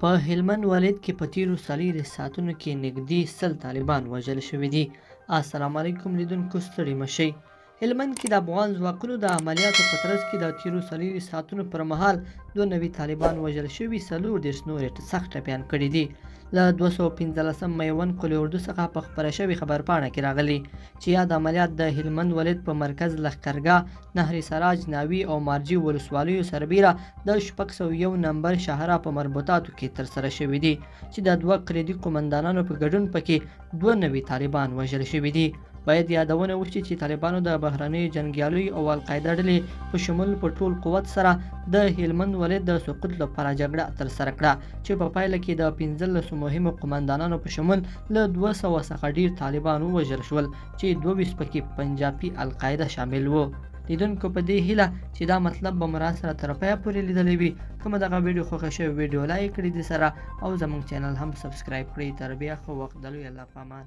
په هلمند ولایت کې په تیرو 24 ساعتونو کې نږدې 100 طالبان وژل شوي دي. السلام علیکم لیدونکو، ستړي مه شئ. هلمند کې د افغان ځواکونو د عملیاتو په ترڅ کې د تیرو 24 ساعتونو پر مهال 92 طالبان وژل شوي، 34 نور یې سخت ټپیان کړي دي. له 215 میوند قول اردو څخه په خپره شوې خبرپاڼه کې راغلي چې یاد عملیات د هلمند ولایت په مرکز لښکرګاه، نهر سراج، ناوي او مارجې ولسوالیو سربیره د 601 نمبر شهرا په مربوطاتو کې ترسره شوي دي چې د دوه قریدي قومندانانو په ګډون پکې 92 طالبان وژل شوي دي. باید یادونه وشي چې طالبانو د بهرنیو جنګیالیو او القاعده ډلې په شمول په ټول قوت سره د هلمند ولایت د سقوط لپاره جګړه ترسره کړه چې په پایله کې د 15 مهمو قومندانانو په شمول له 200 څخه ډیر طالبان ووژل شول چې 22 پکې پنجابي القاعده شامل وو. لیدونکو په دې هیله چې دا مطلب به مو راسره تر پایه پورې لیدلی وي. کومه دغه ویډیو خوښه شوې، ویډیو لایک کړئ دې سره او زموږ چینل هم سبسکرایب کړئ. تر بیا ښه وخت، د لوی الله په امان.